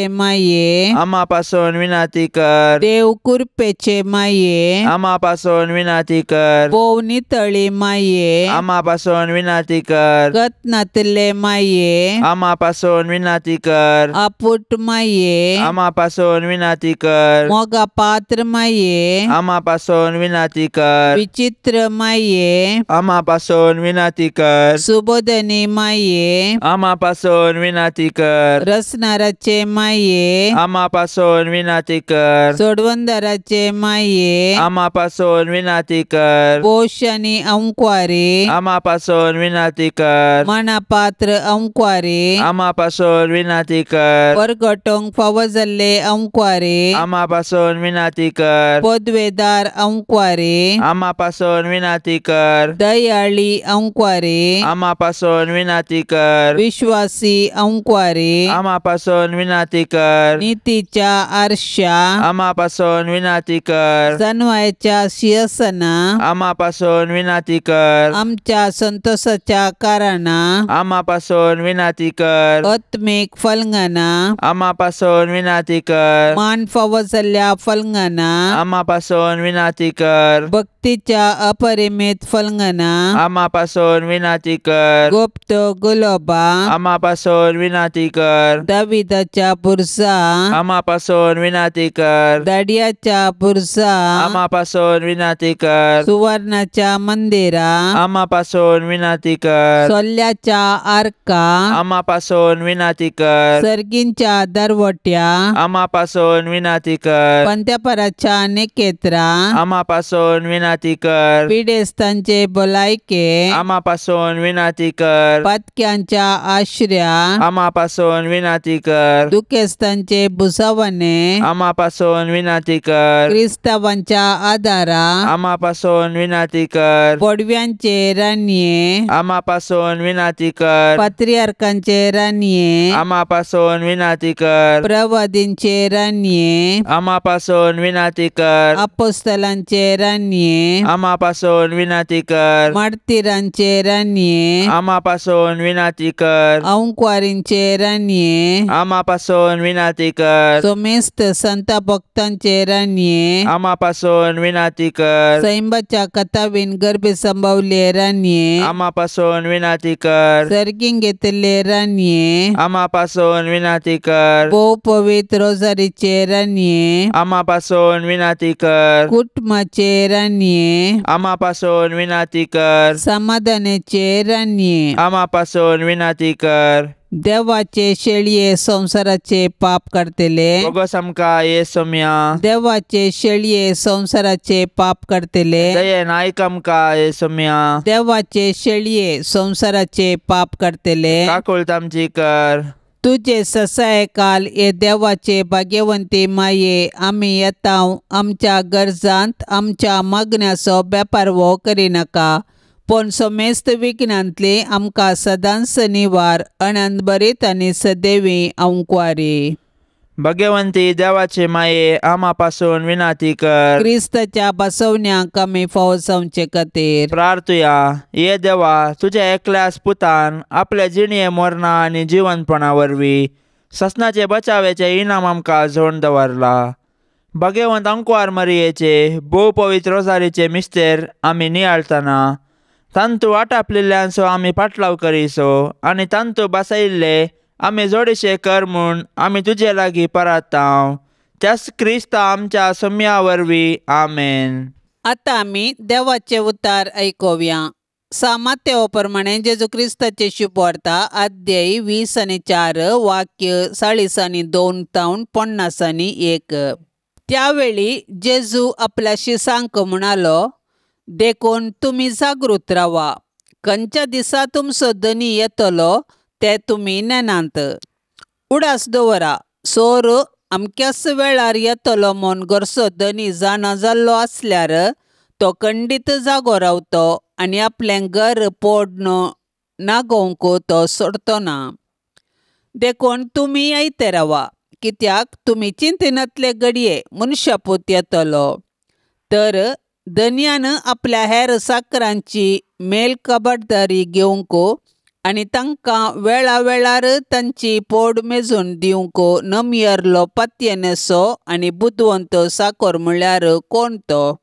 माये आमा पासून विनंती कर. देव कृपेचे माये आमा पासून विनंती कर. भोव नितळी माये आमा पासून विनंती कर. गतनातले माये आमा पासून विनंती कर. आपुट माये आमा पासून विनंती कर. मोगा पात्र माये आमा पासून विनंती कर. विचित्र माये आमा पासून विनंती कर. सुबोधनी माये आमा पासून विनंती कर. रसनाराचे माये आमा पासून विनंती कर. सोडवंदराचे माये आमा पासून विनंती कर. पोश आनी अंकवारी आमा पासून विनंती कर. मनापात्र अंकवारी आमा पासून विनंती कर. परगटोंक फावो जाल्ले अंकवारी आमा पासून विनंती कर. पदवेदार अंकवारी आमा पासून विनंती कर. दयाळी अंकवारी आमा पासून विनंती कर. विश्वासी अंकवारी आमा पासून विनंती कर. नितीच्या आरशा आमा पासून विनंती कर. जनवायच्या शिरसना आमा पासून विनंती कर. आमच्या संतोषाच्या कारणा आमा पासून विनंती कर. आत्मीक फलंगना आमा पासून विनंती कर. मान फावो जाल्ल्या फलंगना आमा पासून विनंती कर. भक्तीच्या अपरिमित फलंगना आमा पासून विनंती कर. गुप्त गुलोबा आमा पासून विनंती कर. दाविदाच्या पुरसा आमा पासून विनंती कर. दाडियाच्या पुरसा आमा पासून विनंती कर. सुवर्णाच्या मंदिरा आमा पासून विनंती कर. सोल्याच्या आर्का आमा पासून विनंती कर. सर्गींच्या दरवट्या आमा पासून विनंती कर. पंत्यापराच्या निकेत्रा आमा पासून विनंती कर. पिडेस्तांचे भलायके आमा पासून विनंती कर. पातक्यांच्या आश्र्या आमा पासून विनंती कर. दुखेस्तांचे भुसावणे आमा पासून विनंती कर. क्रिस्तावांच्या आदारा आमा पासून विनंती कर. पडव्यांचे रानये आमा पासून विनंती कर. पात्रियार्कांचे रानये आमा पासून विनंती कर. प्रवादींचे रानये आमा पासून विनंती कर. अपोस्तलांचे रानये आमा पासून विनंती कर. मार्तीरांचे रानये आमा पासून विनंती कर. अंकवारींचे रानये आमा पासून विनंती विनाती कर। सोमेस्त संता भक्तांचे राणये आमा पासून विनाती कर। सैंबाच्या कथावीन गर्भे संभवले राणये आमा पासून विनाती कर। सर्गींग घेतले राणये आमा पासून विनाती कर। भोव पवित्र रोजारीचे राणये आमा पासून विनाती कर। कुटुंबाचे राणये आमा पासून विनाती कर। समाधानाचे राणये आमा पासून विनाती कर। देवाचे शेळये संसाराचे पाप काडतले बोगस आमकां येसोम्या। देवाचे शेळये संसाराचे पाप काडतले दयेन आयक आमकां येसोम्या। देवाचे शेळये संसाराचे पाप काडतले काकूळत आमची कर। तुजे ससाय काल हे देवाचे भाग्यवंती माये आमी येता आमच्या गरजांत आमच्या मागण्याचो बेपारवो करिनाका पूण समेस्त विघ्नांतली आमकां सदांच निवार अनंत बरीत आनी सदैवी अंकवारी। भगवंती देवाचे माये आमा पासून विनाती कर। क्रिस्ताच्या बसवण्याक आमी फावो जावचे खातीर प्रार्थुया। ये देवा, तुज्या एकल्याच पुतान आपल्या जिणये मरणा आनी जिवनपणा वरवीं ससनाचे बचावेचे इनाम आमकां जोडून दवरला। भगवंत अंकवार मरियेचे भोव पवित्र रोजारीचे मिस्तेर आमी नियाळतना तांतू आटापलेल्यांचो आमी पाटलाव करिसो आनी तांतू बसयिल्ले आमी जोडीशे कर म्हूण आमी तुजे लागीं परातांव त्याच क्रिस्ता आमच्या सम्या वरवीं आमेन। आतां आमी देवाचे उतार आयकुया। सामातेव प्रमाणे जेजू क्रिस्ताचे शुभवार्ता अध्याय 20 आनी 4 वाक्य 40 आनी 2 तावन 50 आनी 1। त्यावेळी जेजू आपल्या शिसांक म्हणालो, देखून तुमी जागृत रावा, खंयच्या दिसा तुमचो धनी येतलो ते तुमी नेनात। उडास दवरा, सोर अमक्याच वेळार येतलो म्हूण घरचो धनी जाणा जाल्लो आसल्यार तो खंडीत जागो रावतो आनी आपलें घर पोडन नागोवंक तो सोडतो ना। देखून तुमी आयते रावा, कित्याक तुमी चिंतनांतले घडये मनशापूत येतलो। तर धनयान आपल्या हेर साकरांची मेल खबरदारी घेवंक आनी तांकां वेळा वेळार तांची पोड मेजून दिवंक नमयरलो पातयेनेसो आनी बुदवंत साकर म्हळ्यार कोण तो?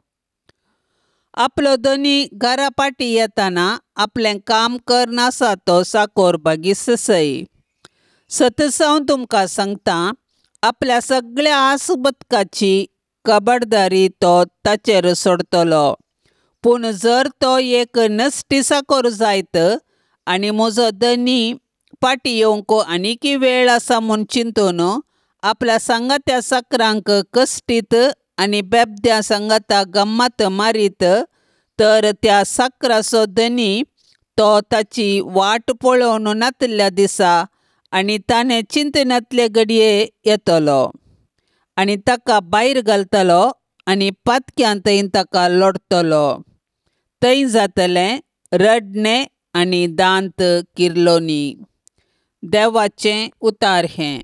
आपलो धनी घरा पाटी येताना आपलें काम करनासा तो साकर बागीस सय। सतसांव तुमकां सांगता, आपल्या सगळ्या आसबतकाची खबरदारी तो ताचेर सोडतलो। पूण जर तो एक नश्टी साकर जायत आनी म्हजो धनी पाटी येवंक आनीकय वेळ आसा म्हूण चिंतून आपल्या सांगात्या साकरांक कश्टीत आनी बेबद्या सांगाता गम्मत मारीत तर त्या साकराचो धनी तो ताची वाट पळोवन नातल्या दिसा आनी ताणें चिंतनांतले घडये येतलो आनी ताका भायर घालतलो आनी पातक्यान थंय ताका लोडतलो। थंय जातलें रडणें आनी दांत किर्लोनी। देवाचें उतार हें।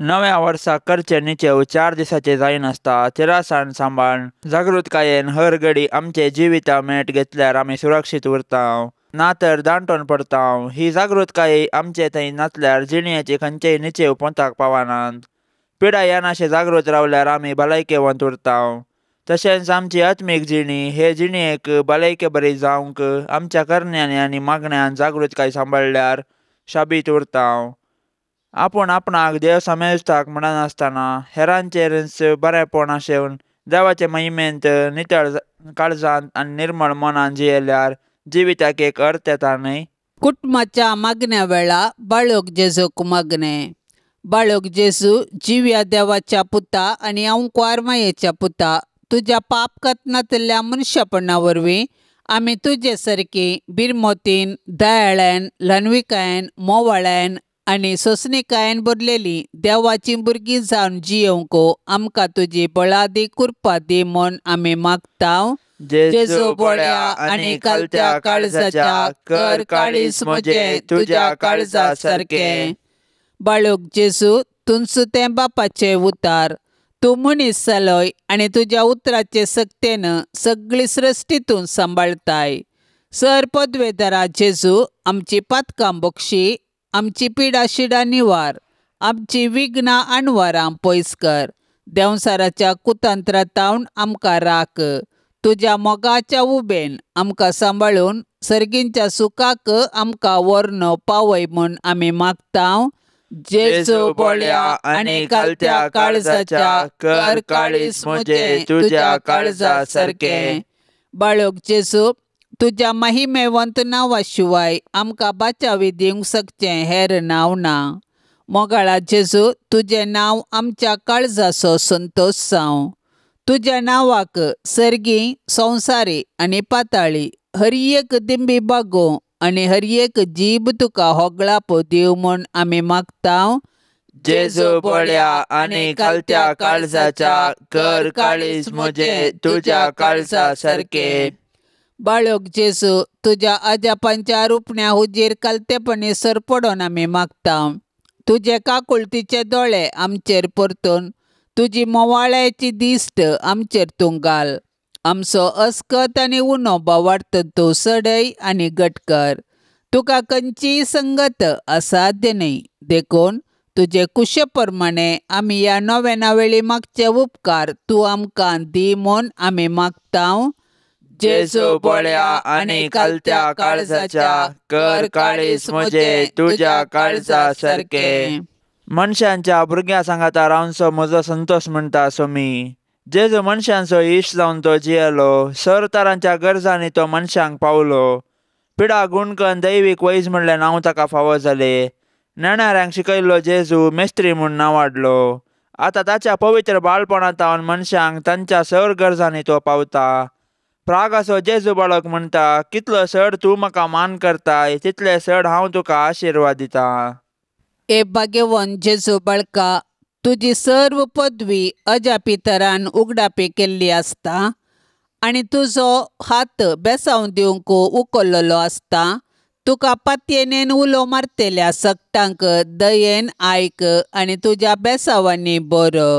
नव्या वर्सा करचे निचेव 4 दिसाचे जायनासता तिरासाण सांबाळून जागृतकायेन हर घडी आमचे जिविता मेट घेतल्यार आमी सुरक्षीत उरतांव, ना तर दांटोन पडतांव। ही जागृतकाय आमचे थंय नासल्यार जिणेचे खंयचेय निचेव पोंताक पावनात। पिडा येनाशे जागृत रावल्यार आमी भलायकेवंत उरतांव। तशेंच आमची आत्मीक जिणी हे जिणेक भलायके बरी जावंक आमच्या करण्यांनी आनी मागण्यान जागृतकाय सांबाळ्ळ्यार शाबीत उरतांव। आपूण आपणाक देव समेजताक म्हणनासतना हेरांचेरच बरेपण आशेवन देवाचे महिमेंत नितळ काळजांत आनी निर्मळ मनान जियेल्यार जिविताक एक अर्थ येता न्हय। कुटुंबाच्या मागण्या वेळा बाळक जेजूक मागणें। बाळक जेजू जिव्या देवाच्या पुता आनी अंकवार मायेच्या पुता, तुज्या पाप कथनांतल्या मनशापणा वरवीं आमी तुजे सारकी बिरमोतीन, दयाळ्यान, ल्हानविकायेन, मोवाळ्यान आनी सोंसणिकायेन भरलेली देवाचीं भुरगीं जावन जियेवंक आमकां तुजी बळादी कृपा दी म्हूण आमी मागता। जेजू बळ्या आनी कालत्या काळजाच्या कर काळीज म्हजें तुज्या काळजा सारकें। बाळक जेजू, तुमचो तें बापाचें उतार, तूं मनीस जालोय आनी तुज्या उतराचे सक्तेन सगळी सृश्टी तूं सांबाळताय। सर पदवेदारा जेजू, आमची पातकां बक्षी, आमची पिडा शिडा निवार, आमची विघ्नां अणवरां पयस कर. देंवसाराच्या कुतंत्रातावन आमकां राख. तुज्या मोगाच्या उबेन आमकां सांबाळून सर्गींच्या सुखाक आमकां व्हरून पावय म्हूण आमी मागता. जेजू बोळ्या आनी कालत्या काळजाच्या कर काळीज म्हजें तुज्या काळजा सारकें. बाळक जेजू तुज्या महिमेवंत नांवा शिवाय आमकां बाचावी दिवंक शकचें हेर नांव ना. मोगाळा जेजू तुजें नांव आमच्या काळजाचो संतोश जावं. तुज्या नांवाक सर्गी संवसारी आनी पाताळी हर एक दिंबी बागोवं आनी हर एक जीब तुका होगळाप दिवं म्हूण आमी मागता. जेजू बोळ्या आनी कालत्या काळजाच्या कर काळीज म्हजें तुज्या काळजा सारकें. बाळक जेजू तुज्या अजापांच्या रुपण्या हुजीर कालतेपणी सरपडोन आमी मागता. तुजे काकुळतीचे दोळे आमचेर परतून तुजी मोवाळ्याची दिश्ट आमचेर तूं घाल. आमचो अस्कत आनी उणो बावार्थ तूं सडय आनी घट कर. तुका खंयचीय संगत असाध्य न्हय, देखून तुजे कुशे प्रमाणे आमी ह्या नव्याना वेळी मागचे उपकार तूं आमकां दी म्हूण आमी मागता. जेजू बोळ्या आनी कालत्या काळजाच्या कर काळीज म्हजें तुज्या काळजा सारकें. मनशांच्या भुरग्यां सांगाता रावनसो म्हजो संतोश म्हणटा सोमी. जेजू मनशांचो इश्ट जावन तो जियेलो. सरतारांच्या गरजांनी तो मनशांक पावलो. पिडा गुणकन दैवीक वैज म्हणलें नांव ताका फावो जालें. नेणाऱ्यांक शिकयल्लो जेजू मेस्त्री म्हूण नांवाडलो. आतां ताच्या पवित्र बाळपणांत मनशांक तांच्या सर गरजांनी तो पावता. प्रागाचो जेजू बाळक म्हणटा, कितलो सड तूं म्हाका मान करताय तितले सड हांव तुका आशिर्वाद दिता. ए भाग्यवंत जेजू बाळका, तुजी सर्व पदवी अजापितरान उगडापी केल्ली आसता आनी तुजो हात बेसांव दिवंक उखल्लेलो आसता. तुका पातयेनेन उलो मारतल्या सगटांक दयेन आयक आनी तुज्या बेसांवांनी बरो.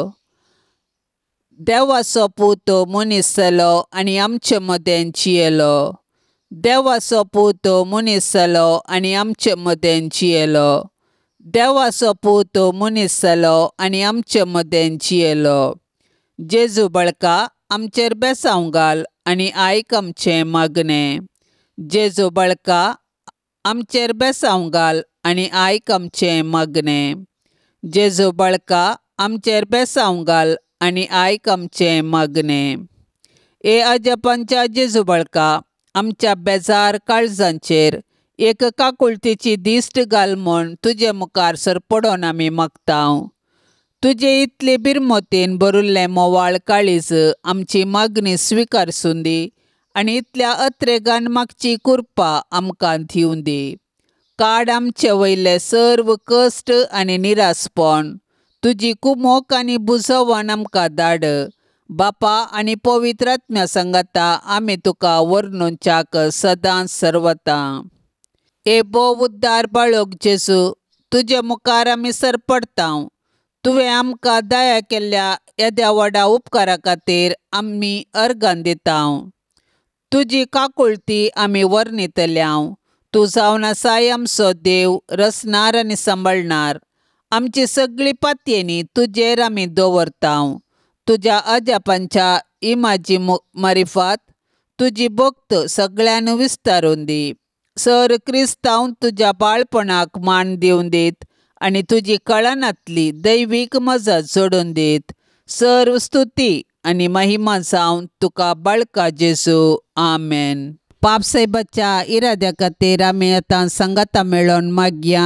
देवाचो पूत मनीस जालो आनी आमचे मदें जियेलो. देवाचो पूत मनीस जालो आनी आमचे मदें जियेलो. देवाचो पूत मनीस जालो आनी आमचे मदें जियेलो. जेजू बाळका आमचेर बेसांव घाल आनी आयक आमचें मागणें. जेजू बाळका आमचेर बेसांव घाल आनी आयक आमचें मागणें. जेजू बाळका आमचेर बेसांव घाल आनी आयक आमचें मागणें. ए अजापांच्या जेजू बाळका, आमच्या बेजार काळजांचेर एक काकुळतीची दिश्ट घाल म्हूण तुजे मुखार सरपडोन आमी मागता. तुजे इतले बिरमतीन भरिल्लें मोवाळ काळीज आमची मागणी स्विकारसून दी आनी इतल्या अत्रेगान मागची कृपा आमकां दिवं दी. काड आमचे वयले सर्व कश्ट आनी निरासपण. तुजी कुमोक आनी बुजवण आमकां धाड. बापा आनी पवित्र आत्म्या सांगाता आमी तुका वर्णुच्याक सदांच सर्वता. ए भोव उद्दार बाळक जेजू, तुजे मुखार आमी सरपडता. तुवें आमकां दया केल्ल्या येद्या व्हडा उपकारा खातीर आमी अर्गां दिता. तुजी काकुळती आमी वर्णितल्या. तूं जावन आसाय आमचो देव, रचणार आनी सांबाळणार. आमची सगळी पातयेनी तुजेर आमी दवरता. तुज्या अजापांच्या इमाजी मारिफात तुजी भक्त सगळ्यान विस्तारून दी. सर क्रिस्तांव तुज्या बाळपणाक मान दिवन दीत आनी तुजी कळनांतली दैवीक मजत जोडून दीत. सर्व स्तुती आनी महिमा जावन तुका बाळका जेजू. आमेन. पापसाहेबाच्या इराद्या खातीर आमी आतां सांगाता मेळोन मागया.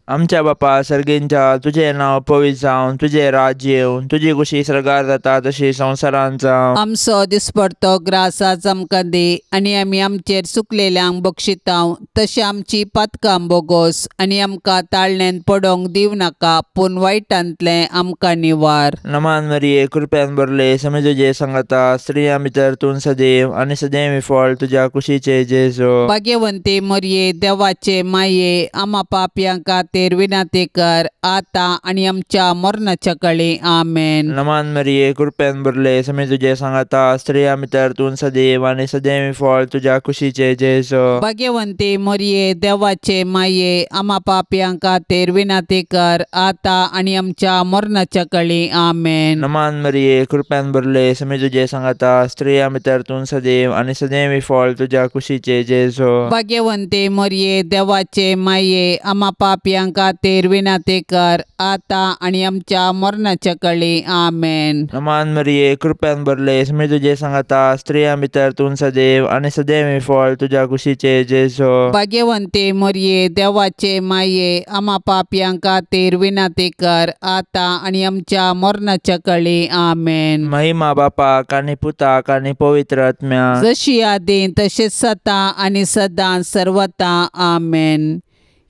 आमच्या बापा सर्गींच्या, तुजें नांव पवित्र जावं, तुजें राज्य येवं, तुजी खुशी सर्गार जाता तशी संवसारांत जावं. आमचो दिसपडतो ग्रास आज आमकां दी आनी आमी आमचेर चुकलेल्यांक बक्षितांव तशें आमची पातकां बोगोस आनी आमकां ताळण्यान पडोंक दिवं नाका, पूण वायटांतलें आमकां निवार. नमान मरिये, कृपेन भरले, समे तुजे सांगाता, स्त्रियां भितर तूं सदैव आनी सदैव फळ तुज्या कुशीचे जेजू. भाग्यवंती मरिये, देवाचे माये, आमा पापयां खातीर खातीर विनंती कर आतां आनी आमच्या मरणाच्या कळी. आमेन. नमान मरिये, कृपेन भरले, समी तुजे सांगाता, स्त्रिया भितर तूं सदैव आनी सदैव फळ तुज्या कुशीचे जेजू. भाग्यवंती मरिये, देवाचे माये, आमा पापयां खातीर विनंती कर आतां आनी आमच्या मरणाच्या कळी. आमेन. नमान मरिये, कृपेन भरले, समी तुजे सांगाता, स्त्रिया भितर तूं सदैव आनी सदैव फळ तुज्या कुशीचे जेजू. भाग्यवंती मरिये, देवाचे माये, आमा पापयां खातीर विनंती कर आतां आनी आमच्या मरणाच्या कळी. आमेन. नमान मरिये, कृपेन भरले, समी तुजे सांगाता, स्त्रिया भितर तूं सदैव आनी सदैव फळ तुज्या कुशीचे जेजू. भाग्यवंती मरिये, देवाचे माये, आमा पापयां खातीर विनंती कर आतां आनी आमच्या मरणाच्या कळी. आमेन. महिमा बापाक आनी पुताक आनी पवित्र आत्म्याक, जशी आदी तशीच सदां आनी सदां सर्वता. आमेन.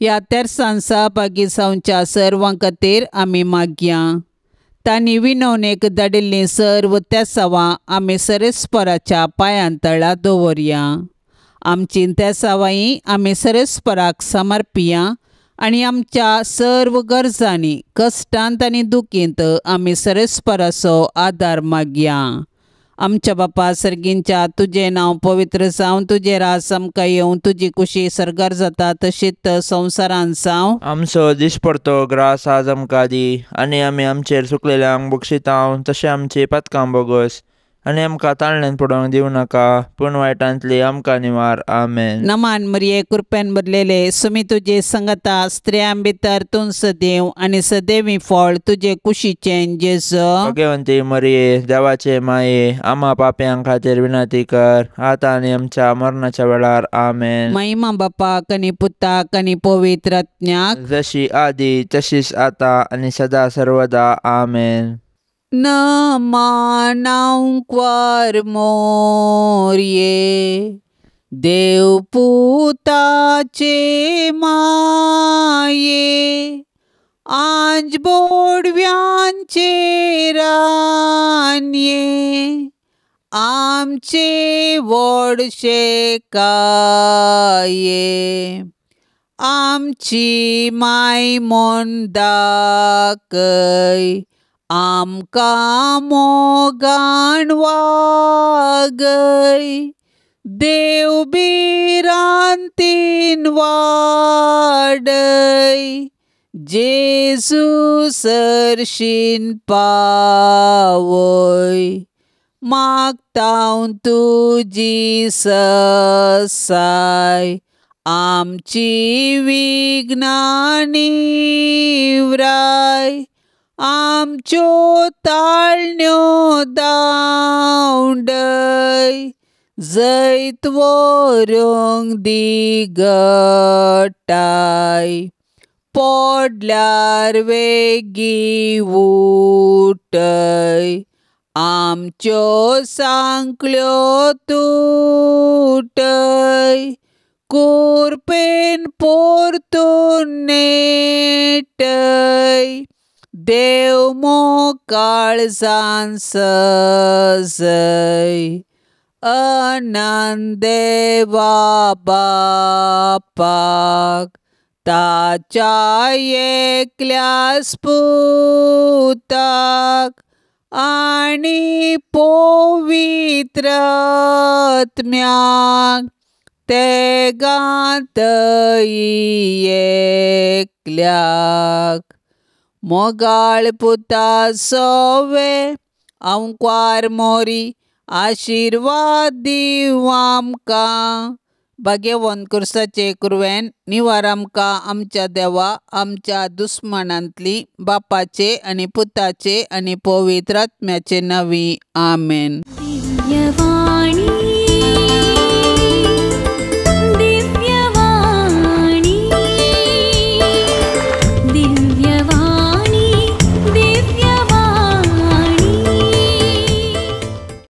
ह्या तेरसान सहभागी जावच्या सर्वां खातीर आमी मागया. तांणी विनवणेक धाडिल्लीं सर्व तेसावां आमी सरेस्पराच्या पांयां तळा दवरया. आमची तेसावांय आमी सरेस्पराक समर्पिया आनी आमच्या सर्व गरजांनी, कश्टांत आनी दुखींत आमी सरेस्पराचो आदार मागया. आमच्या बापा सर्गींच्या, तुजें नांव पवित्र जावं, तुजें राज आमकां येवं, तुजी कुशी सर्गार जाता तशीच संवसारांत जावं. आमचो दिसपडतो ग्रास आज आमकां दी, आनी आमी आमचेर चुकलेल्यांक बक्षितांव तशें आमची पातकां बोगस, आनी आमकां ताळण्यान पडोवंक दिवं नाका, पूण वायटांतली आमकां निवार. आमेन. नमान मरिये, कृपेन भरलेले, सुमी तुजे संगता, स्त्रियां भितर तूं सदैव आनी सदैवी फळ तुजे कुशीचें जेजू. भाग्यवंती मरिये, देवाचे माये, आमा पापयां खातीर विनंती कर आतां आनी आमच्या मरणाच्या वेळार. आमेन. महिमा बापाक आनी पुताक आनी पवित्र आत्म्याक, जशी आदी तशीच आतां आनी सदा सर्वदा. आमेन. नमानांक्वार मोरये, देवपुताचे माये, आंज बोडव्यांचे रानये, आमचे व्हडशे काये, आमची माय म्हूण दाखय, आमकां मोगान वागय, देव भिरांतीन वाडय, जेजू सरशीन पावय, मागतां तुजी ससाय, आमची विघ्नां निवराय, आमच्यो ताळण्यो दावंडय, जैत व्हरूंक दी गटाय, पडल्यार वेगीं उठय, आमच्यो सांकळ्यो तुटय, कुरपेन परतून नेटय, देव मोकाळजान सजय, अनंत देवा बापाक, ताच्या एकल्याच पुताक आनी पवित्र आत्म्याक, तेगांतय एकल्याक, मोगाळ पुता सोवे आंकवार मोरी, आशिर्वाद दीव आमकां. भाग्यवंत कुर्साचे कुरवेन निवार आमकां आमच्या देवा, आमच्या दुस्मानांतली, बापाचे आनी पुताचे आनी पवित्र आत्म्याचे नांवी. आमेन. दिव्यवाणी.